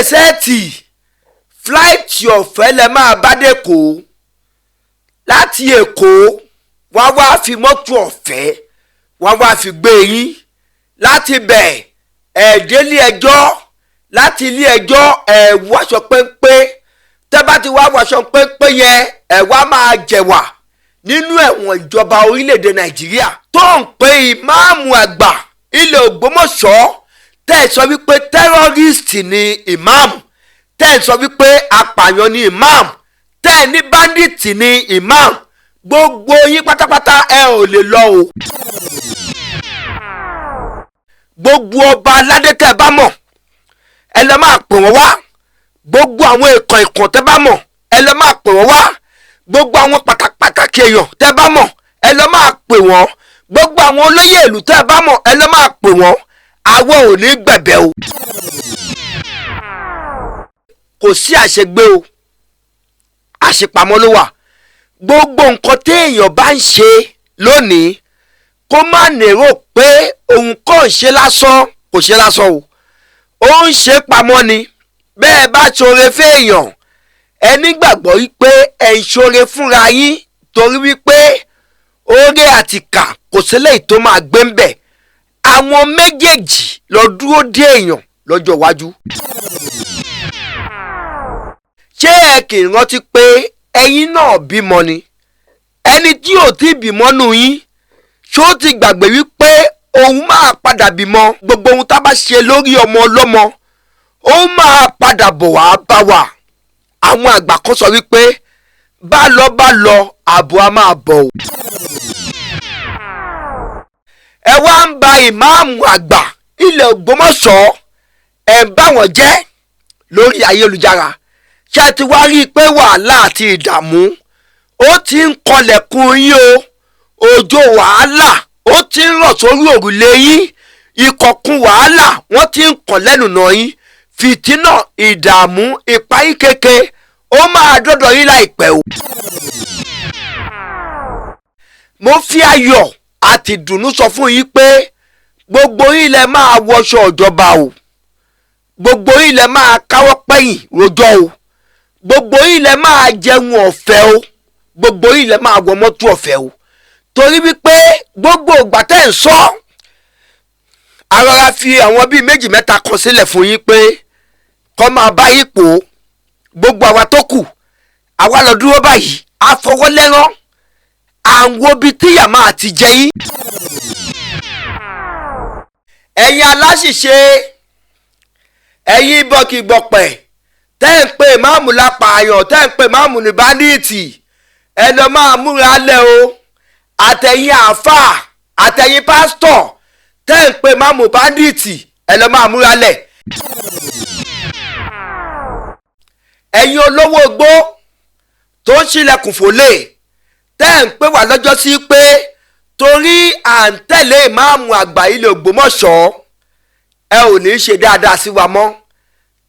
Kẹsẹ́ẹ̀tì flight ọ̀fẹ́ lẹ máa bá dé Èkó. Láti Èkó wá wá fi mọ́tò ọ̀fẹ́ wá wá fi gbé yín láti bẹ̀ ẹ̀ délé ẹjọ́. Láti ilé ẹjọ́ ẹ̀ wọṣọ péńpé. Tẹ́ bá ti wá wọṣọ péńpé yẹn, ẹ̀ wá máa jẹ̀wà nínú ẹ̀wọ̀n ìjọba orílẹ̀-èdè Nàìjíríà. Tó ń pe ìmáàmù àgbà ilẹ̀ Ògbómọ̀ṣọ́, tẹ́ ẹ sọ wípé terrorist ni ìmáàmù, tẹ́ ẹ sọ wípé apààyàn ni ìmáàmù, tẹ́ ẹ ní bandit ni ìmáàmù, gbogbo yín pátápátá ẹ ò lè lọ o. Gbogbo ọba aládé tẹ́ ẹ bá mọ̀, ẹ lọ máa pè wọ́n wá. Gbogbo àwọn ìkàn ìkàn tẹ́ bá mọ̀, ẹ lọ máa pè wọ́n wá. Gbogbo àwọn pàtàkì èèyàn tẹ́ bá mọ̀, ẹ lọ máa pè wọ́n. Gbogbo àwọn olóyè ìlú tẹ́ bá mọ̀, ẹ lọ máa pè wọ́n. Àwọn ò ní gbẹ̀bẹ̀ o. Kò sí àṣegbé o, àṣepamọ́ ló wà. Gbogbo nǹkan téèyàn bá ń ṣe lónìí, kó má nérò pé òun kò ń ṣe lásán, kò ṣe lásán o, ó ń ṣe pamọ́ ni. Bẹ́ẹ̀ bá ṣoore fẹ́ẹ̀yàn, ẹ nígbàgbọ́ wípé ẹ̀ ń ṣoore fúnra yín, torí wípé oore àtìkà kò sílẹ̀ tó máa gbé ń bẹ̀. Àwọn méjèèjì lọ dúró dé èèyàn lọ́jọ́ iwájú. Ṣé ẹ kì í rántí pé ẹ̀yin náà bímọ ni? Ẹni tí ò tí bímọ nù yín, ṣó ti gbàgbé wípé òun máa padà bímọ? Gbogbo ohun tá a bá ṣe lórí ọmọ ọlọ́mọ, ó máa padà bọ̀ wá bá wa. Àwọn àgbà kan sọ wípé bá lọ bá lọ, àbọ̀ a máa bọ̀ o. Ẹ wá ń ba ìmáàmù àgbà ilẹ̀ Ògbómọ̀ṣọ́, ẹ̀ ń bá wọn jẹ́ lórí ayélujára. Ṣé ẹ ti wá rí i pé wàhálà àti ìdààmú ó ti ń kọlẹ̀kùn yín o? Òjò wàhálà ó ti ń rọ̀ sórí òrùlé yín. Ìkọ̀kùn wàhálà wọ́n ti ń kàn lẹ́nu nà yín. Fìtínà, ìdààmú, ìpayín keke ó máa dọ́dọ̀ yín láìpẹ́ o. Mo fi ayọ̀ àti ìdùnnú sọ fún yín pé gbogbo yín lẹ máa wọṣọ ìjọba o, gbogbo yín lẹ máa káwọ́ pẹ́yìn rojọ́ o, gbogbo yín lẹ máa jẹun ọ̀fẹ́ o, gbogbo yín lẹ máa wọ mọ́tò ọ̀fẹ́ o. Torí wípé gbogbo ìgbà tẹ́ ń sọ, arọra fi àwọn bíi méjì mẹ́ta kan sílẹ̀ fún yín pé kọ́ máa bá yín pò ó. Gbogbo àwa tó kù, àwa lọ dúró báyìí, àfọwọ́lẹ́rán, à ń wo ibi tíyà máa ti jẹ yín. Ẹ̀yin aláṣìṣe, ẹ̀yin bọ̀kìgbọ̀pẹ̀ tẹ́ ń pè máàmù lápààyàn, tẹ́ ń pè máàmù ní báńdíìtì, ẹ lọ máa múra lẹ̀ o. Àtẹ̀yin àáfàá, àtẹ̀yin pásítọ̀ tẹ́ ń pè máàmù báńdíìtì, ẹ lọ máa múra lẹ̀. Ẹ̀yin olówó gbó tó ń ṣílẹ̀kùn fòlè tẹ́ ń pè wá lọ́jọ́ sí pé torí à ń tẹ̀lé ìmáàmù àgbà ilẹ̀ Ògbómọ̀ṣọ́, ẹ ò ní í ṣe dáadáa sí wa mọ́.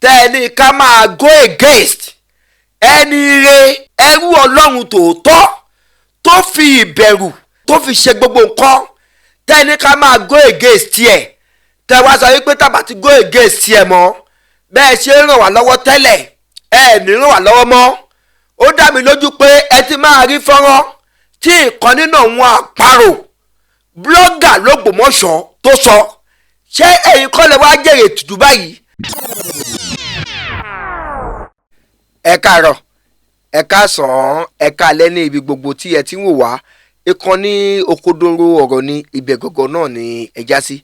Tẹ́ ẹ ní ká máa go against ẹni re ẹrú Ọlọ́run tòótọ́ tó fi ìbẹ̀rù tó fi ṣe gbogbo nǹkan. Tẹ́ ẹ ní ká máa go against ẹ̀. Tẹ́ wá sọ wípé tàbá ti go against ẹ̀ mọ́, bẹ́ẹ̀ ṣe ń ràn wá lọ́wọ́ tẹ́lẹ̀, ẹ ní ràn wá lọ́wọ́ mọ́. Ó dá mi lójú pé ẹ ti máa rí fọ́nrán tí ìkan nínú àwọn àparò blọ́gà l'Ógbómọ̀ṣọ́ tó sọ. Ṣé ẹ̀yin kọ́ lẹ wá jèrè ètùtù báyìí? Ẹ káàárọ̀, ẹ káàsán, ẹ káalẹ́ ní ibi gbogbo tí ẹ ti ń wò wá. Ìkànnì Òkodoro Ọ̀rọ̀ ní ibẹ̀ gọ́gọ́ náà ni ẹ já sí.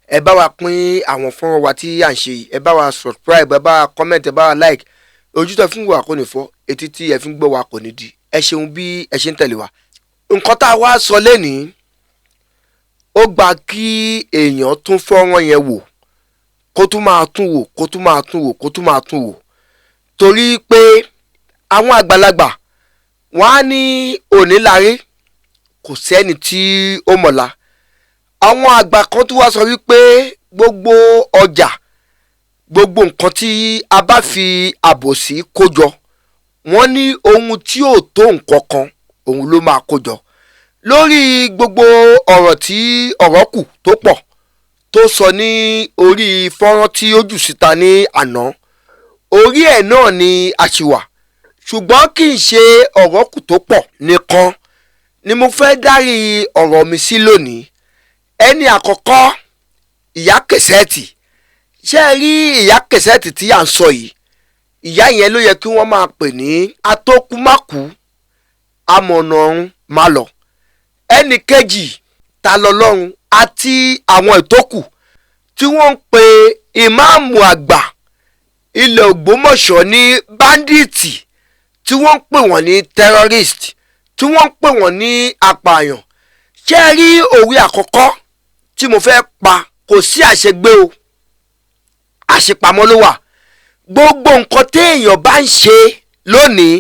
Ẹ bá wa pín àwọn fọ́nrán wa tí à ń ṣe yìí, ẹ bá wa subscribe, ẹ bá wa comment, ẹ bá wa like. Ojú tẹ fún wa kò ní fọ́, etí tí ẹ fi ń gbọ́ wa kò ní di. Ẹ ṣeun bí ẹ ṣe ń tẹ̀lé wa. Nǹkan tá a wá sọ lénìí, ó gba kí èèyàn tún fọ́nrán yẹn wò, kó tún máa tún wò, kó tún máa tún wò, kó tún máa tún wò. Torí pé àwọn àgbàlagbà wọ́n á ní òní lárí, kò sẹ́ni tí ó mọ̀la. Àwọn àgbà kan tún wá sọ wípé gbogbo ọjà, gbogbo nǹkan tí a bá fi àbòsí kó jọ, wọ́n ní ohun tí ò tó nǹkan kan òun ló máa kó jọ. Lórí gbogbo ọ̀rọ̀ tí ọ̀rọ̀ kù tó pọ̀ tó sọ ní orí fọ́nrán tí ó jù síta ní àná, Orí ẹ̀ náà ni a ṣì wà, ṣùgbọ́n kì í ṣe ọ̀rọ̀ kù tó pọ̀ nìkan ni mo fẹ́ dárí ọ̀rọ̀ mi sí lónìí. Ẹni àkọ́kọ́, ìyá Kẹsẹ́ẹ̀tì. Ṣé ẹ rí ìyá Kẹsẹ́ẹ̀tì tí à ń sọ yìí? Ìyá yẹn ló yẹ kí wọ́n máa pè ní atókùmákù, amọ̀nà ọ̀run má lọ. Ẹnì kejì, ta lọ́lọ́run àti àwọn ìtókù tí wọ́n ń pe ìmáàmù àgbà ilẹ̀ Ògbómọ̀ṣọ́ ní báńdíìtì, tí wọ́n ń pè wọ́n ní terrorist, tí wọ́n ń pè wọ́n ní apààyàn. Ṣé ẹ rí òwe àkọ́kọ́ tí mo fẹ́ pa? Kò sí àṣegbé o, àṣepamọ́ ló wà. Gbogbo nǹkan téèyàn bá ń ṣe lónìí,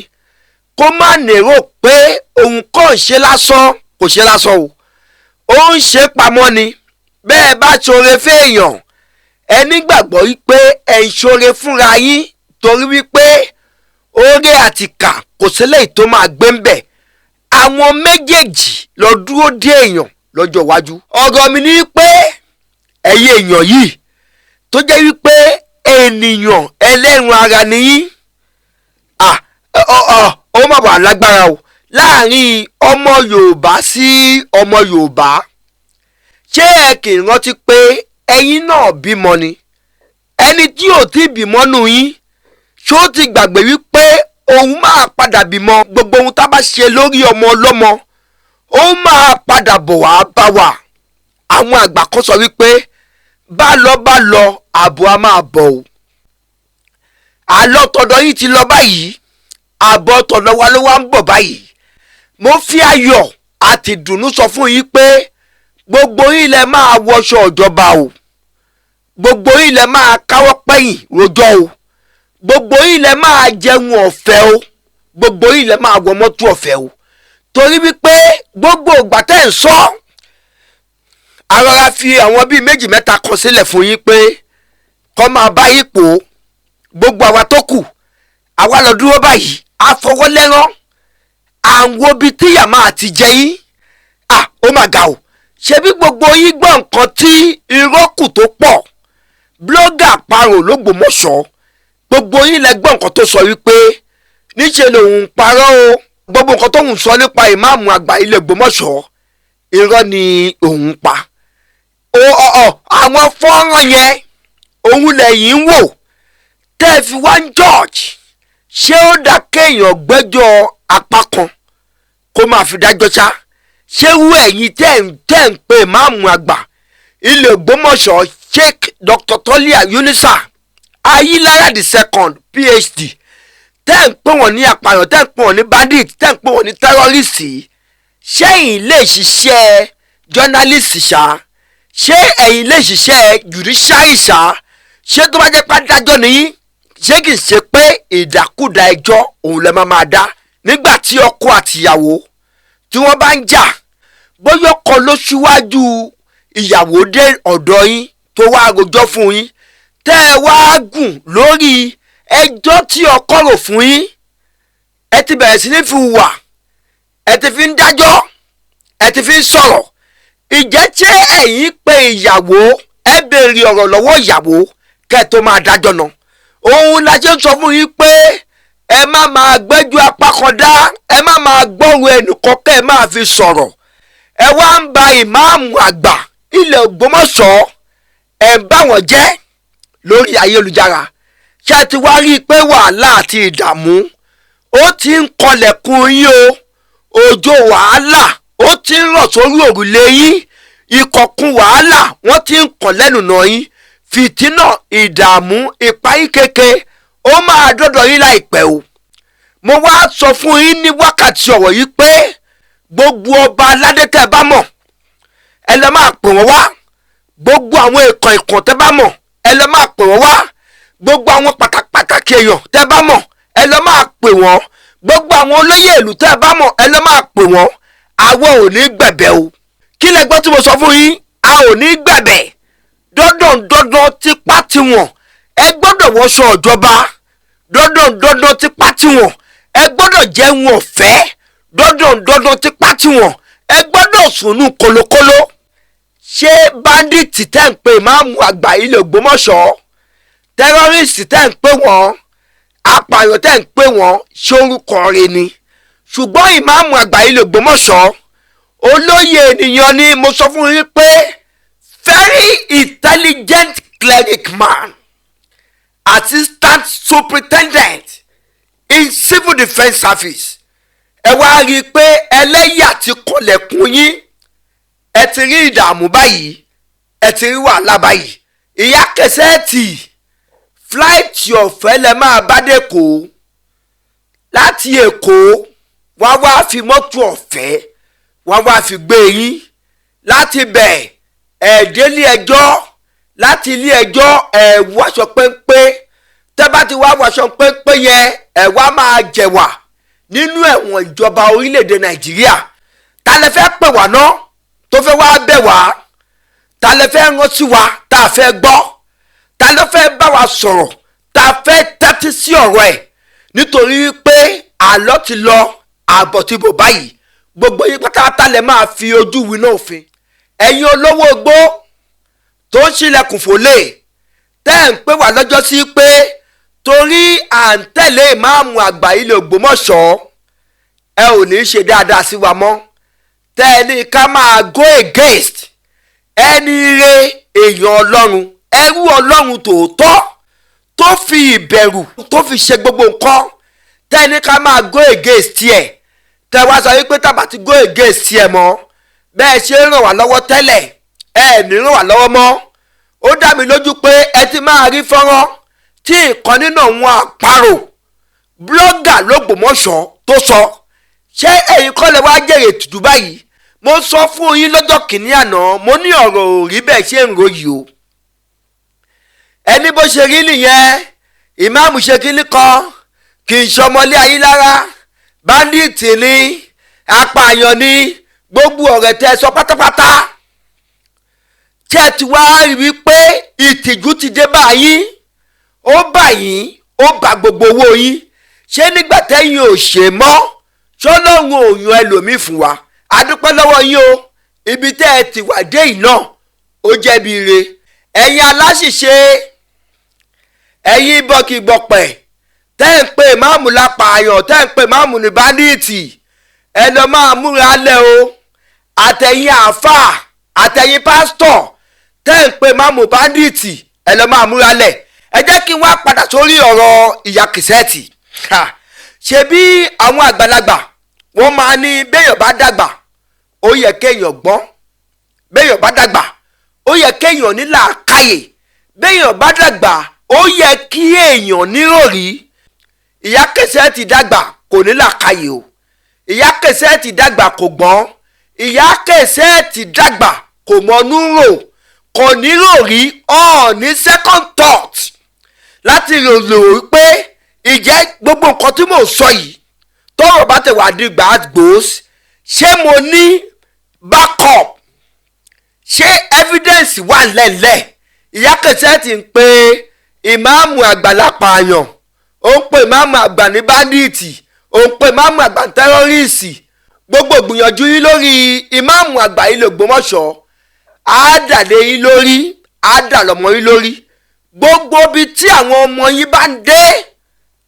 kó má nérò pé òun kàn ń ṣe lásán, kò ṣe lásán o, ó ń ṣe pamọ́ ni. Bẹ́ẹ̀ bá ṣoore fẹ́ẹ̀yàn, ẹ nígbàgbọ́ wípé ẹ̀ ń ṣoore fúnra yín, torí wípé oore àtìkà kò sílẹ̀ tó máa gbé ń bẹ̀. Àwọn méjèèjì lọ dúró dé èèyàn lọ́jọ́ iwájú. Ọ̀rọ̀ mi ni pé ẹ̀yin èèyàn yìí tó jẹ́ wípé ènìyàn ẹlẹ́run ara nìyí, ó má wà lágbára o láàrin ọmọ Yorùbá sí ọmọ Yorùbá. Ṣé ẹ kì í rántí pé ẹ̀yin náà bímọ ni? Ẹni tí ò tí bímọ nù yín, ṣó ti gbàgbé wípé òun máa padà bímọ? Gbogbo ohun tá a bá ṣe lórí ọmọ ọlọ́mọ, ó máa padà bọ̀ wá bá wa. Àwọn àgbà kan sọ wípé bá lọ bá lọ, àbọ̀ a máa bọ̀ o. Àlọ́ tọ̀dọ̀ yìí ti lọ báyìí, àbọ̀ tọ̀dọ̀ wa ló wá ń bọ̀ báyìí. Mo fi ayọ̀ àti ìdùnnú sọ fún yín pé gbogbo yín lẹ máa wọṣọ ìjọba o, gbogbo yín lẹ máa káwọ́ pẹ́yìn rojọ́ o, gbogbo yín lẹ máa jẹun ọ̀fẹ́ o, gbogbo yín lẹ máa wọ mọ́tò ọ̀fẹ́ o. Torí wípé gbogbo ìgbà tẹ́ ń sọ, arọra fi àwọn bíi méjì mẹ́ta kan sílẹ̀ fún yín pé kọ́ máa bá ipò. Gbogbo àwa tó kù, àwa lọ dúró báyìí, àfọwọ́lẹ́rán, à ń wo ibi tíyà máa ti jẹ yín. Ó mà ga o. Ṣebí gbogbo yín gbọ́ nǹkan tí irọ́ kù tó pọ̀, blọ́gà parò l'Ógbómọ̀ṣọ́, gbogbo yín lẹ gbọ́ nǹkan tó sọ wípé níṣẹ́ lòun parọ́ o. Gbogbo nǹkan tóun sọ nípa ìmáàmù àgbà ilẹ̀ Ògbómọ̀ṣọ́, irọ́ ni òun pa. Àwọn fọ́nrán yẹn òun lẹ́yìn ń wò tẹ́ ẹ fi wá ń george. Ṣé ó dá kéèyàn gbẹ́jọ́ apá kan kó máa fi dájọ́ ṣá? Ṣé wú ẹ̀yin tẹ́ ń pe ìmáàmù àgbà ilẹ̀ Ògbómọ̀ṣọ́ Sheikh Dr. Tolia Yunisa Ayilara the second PhD, tẹ́ ń pè wọ́n ní apààyàn, tẹ́ ń pè wọ́n ní bandit, tẹ́ ń pè wọ́n ní terrorist, ṣẹ́yìn lè ṣiṣẹ́ journalist ṣá? Ṣé ẹ̀yin lè ṣiṣẹ́ judiciary ṣá? Ṣé tó bá jẹ́ pé adájọ́ nìyí, ṣé kìí ṣe pé ìdákúdá ẹjọ́ òun lè máa dá nígbà tí ọkọ àtìyàwó tí wọ́n bá ń jà? Bóyá ọkọ ló ṣíwájú ìyàwó dé ọ̀dọ̀ yín tó wá rojọ́ fún yín, tẹ́ ẹ wá gùn lórí ẹjọ́ tí ọkọ rò fún yín, ẹ ti bẹ̀rẹ̀ sí ní fi hùwà, ẹ ti fi ń dájọ́, ẹ ti fi ń sọ̀rọ̀. Ìjẹ́ ṣé ẹ̀yin pé ìyàwó, ẹ béèrè ọ̀rọ̀ lọ́wọ́ ìyàwó kẹ́ ẹ tó máa dájọ́ náà? Òun la ṣe ń sọ fún yín pé ẹ má máa gbẹ́jọ́ apá kan dá, ẹ má máa gbọ́rọ̀ ẹnìkan kẹ́ ẹ máa fi sọ̀rọ̀. Ẹ wá ń ba ìmáàmù àgbà ilẹ̀ Ògbómọ̀ṣọ́, ẹ̀ ń bá wọn jẹ́ lórí ayélujára. Ṣé ẹ ti wá rí i pé wàhálà àti ìdààmú ó ti ń kọlẹ̀kùn yín o? Òjò wàhálà ó ti ń rọ̀ sórí òrùlé yín, ìkọ̀kùn wàhálà wọ́n ti ń kàn lẹ́nu nà yín. Fìtínà, ìdààmú, ìpayín keke ó máa dọ́dọ̀ yín láìpẹ́ o. Mo wá sọ fún yín ní wákàtí ọ̀rọ̀ yìí pé gbogbo ọba aládé tẹ́ bá mọ̀, ẹ lọ máa pè wọ́n wá. Gbogbo àwọn ìkàn ìkàn tẹ́ bá mọ̀, ẹ lọ máa pè wọ́n wá. Gbogbo àwọn pàtàkì èèyàn tẹ́ bá mọ̀, ẹ lọ máa pè wọ́n. Gbogbo àwọn olóyè ìlú tẹ́ bá mọ̀, ẹ lọ máa pè wọ́n. Àwọn ò ní gbẹ̀bẹ̀ o. Kí lẹ gbọ́ tí mo sọ fún yín? A ò ní gbẹ̀bẹ̀. Dandan dandan tipá tiwọn, ẹ gbọ́dọ̀ wọṣọ ìjọba. Dandan dandan tipá tiwọn, ẹ gbọ́dọ̀ jẹun ọ̀fẹ́. Dandan dandan tipá tiwọn, ẹ gbọ́dọ̀ sùnú kólókóló. Ṣé báńdíìtì tẹ́ ń pè ìmáàmù àgbà ilẹ̀ Ògbómọ̀ṣọ́, tẹ́rọ́rìsì tẹ́ ń pè wọ́n, Apààyàn tẹ́ ń pè wọ́n, ṣé orúkọ rẹ̀ ni? Ṣùgbọ́n ìmáàmù àgbà ilé Ògbómọ̀ṣọ́, olóyè ènìyàn ni. Mo sọ fún yín pé very intelligent cleric man, assistant superintendent in civil defence service. Ẹ wá rí i pé ẹlẹ́yà ti kọlẹ̀kùn yín. Ẹ ti rí ìdààmú báyìí, ẹ ti rí wàhálà báyìí. Ìyá Kẹsẹ́ẹ̀tì, flight ọ̀fẹ́ lẹ máa bá dé Èkó. Láti Èkó, wá wá fi mọ́tò ọ̀fẹ́, wá wá fi gbé yín. Láti bẹ̀, ẹ̀ délé ẹjọ́. Láti ilé ẹjọ́, ẹ̀ wọṣọ péńpé. Tẹ́ bá ti wá wọṣọ péńpé yẹn, ẹ̀ wá máa jẹ̀wà nínú ẹ̀wọ̀n ìjọba orílẹ̀-èdè Nàìjíríà. Ta lẹ fẹ́ pè wá ná tó fẹ́ wá bẹ̀ wá? Ta lẹ fẹ́ rántí wa tá a fẹ́ gbọ́? Ta ló fẹ́ bá wa sọ̀rọ̀ tá a fẹ́ tẹ́tí sí ọ̀rọ̀ ẹ̀? Nítorí pé àlọ́ ti lọ, àbọ̀ ti bò báyìí. Gbogbo yín pátápátá lẹ máa fi ojú winá òfin. Ẹ̀yin olówó gbó tó ń ṣílẹ̀kùn fòlè, tẹ́ ẹ̀ ń pè wá lọ́jọ́ sí pé torí à ń tẹ̀lé ìmáàmù àgbà ilé Ògbómọ̀ṣọ́, ẹ ò ní í ṣe dáadáa sí wa mọ́, tẹ́ ẹ ní ká máa go against ẹni re, èèyàn Ọlọ́run, ẹrú Ọlọ́run tòótọ́ tó fi ìbẹ̀rù tó fi ṣe gbogbo nǹkan, tẹ́ ẹ ní ká máa go against ẹ̀, tẹ́ wá sọ wípé tàbá ti go against ẹ̀ mọ́, bẹ́ẹ̀ ṣe ń ràn wá lọ́wọ́ tẹ́lẹ̀, ẹ ní ràn wá lọ́wọ́ mọ́. Ó dá mi lójú pé ẹ ti máa rí fọ́nrán tí ìkan nínú àwọn àparò blogger lÓgbómọ̀ṣọ́ tó sọ. Ṣé ẹ̀yin kọ́ lẹ wá jèrè ètùtù báyìí? Mo sọ fún yín lọ́jọ́ kìíní àná, mo ní ọ̀rọ̀ ò rí bẹ́ẹ̀ ṣe ń ròyìn o. Ẹni bó ṣe rí nìyẹn. Ìmáàmù ṣe kínní kan, kì í ṣọmọlé ayé lára, bandit ni, apààyàn ni, gbogbo ọ̀rẹ́ tẹ́ sọ pátápátá. Tí ẹ ti wá rí wípé ìtìjú ti dé báyìí, ó bà yín, ó bà gbogbo owó yín. Ṣé nígbà tẹ́yìn ò ṣe mọ́, ṣọlọ́run ò yan ẹlòmíì fún wa? A dúpẹ́ lọ́wọ́ yín o. Ibi tẹ́ ẹ ti wà dé yìí náà, ó jẹ́bi ire. Ẹ̀yin aláṣìṣe, ẹ̀yin bọ̀kìgbọ̀pẹ̀ tẹ́ ẹ̀ ń pè máàmù lápààyàn, tẹ́ ẹ̀ ń pè máàmù ní bandit, ẹ lọ máa múra lẹ̀ o. Àtẹ̀yin àáfàá, àtẹ̀yin pásítọ̀ tẹ́ ẹ̀ ń pè máàmù bandit, ẹ lọ máa múra lẹ̀. Ẹ jẹ́ kí n wá padà sórí ọ̀rọ̀ ìyá Kìsẹ́ẹ̀tì. Ṣebí àwọn àgbàlagbà wọ́n máa ní béèyàn bá dàgbà, ó yẹ kéèyàn gbọ́n. Béèyàn bá dàgbà, ó yẹ kéèyàn ní làákàyè. Béèyàn bá dàgbà, ó yẹ kí èèyàn níròrí. Ìyá Kẹsẹ́ẹ̀tì dàgbà, kò ní làákàyè o. Ìyá Kẹsẹ́ẹ̀tì dàgbà, kò gbọ́n. Ìyá Kẹsẹ́ẹ̀tì dàgbà, kò mọnú rò, kò níròrí, ọ̀ ní second thought láti rò rò wípé ìjẹ́ gbogbo nǹkan tí mò ń sọ yìí, tọ́rọ̀ bá tẹ̀ wá di gbàgbós, ṣé mo ní backup? Ṣé evidence wà lẹ́lẹ̀? Ìyá Kẹsẹ́ẹ̀tì ń pe ìmáàmù àgbà lápààyàn, ó ń pe ìmáàmù àgbà ní bandit, ó ń pe ìmáàmù àgbà ní terrorist. Gbogbo gbìyànjú yín lórí ìmáàmù àgbà ilé Ògbómọ̀ṣọ́, á dàlé yín lórí, á dà lọ́mọ yín lórí. Gbogbo ibi tí àwọn ọmọ yín bá ń dé,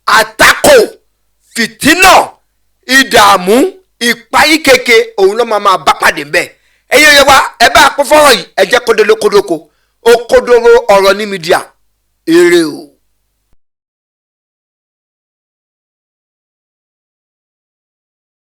àtakò, fìtínà, ìdààmú, ìpayínkeke, òun ló máa máa bá pàdé ńbẹ. Ẹ̀yin yẹn wa, ẹ bá pín fọ́nrán yìí, ẹ jẹ́ kódolo kódoko. Òkodoro ọ̀rọ̀ ní media. Èrè o.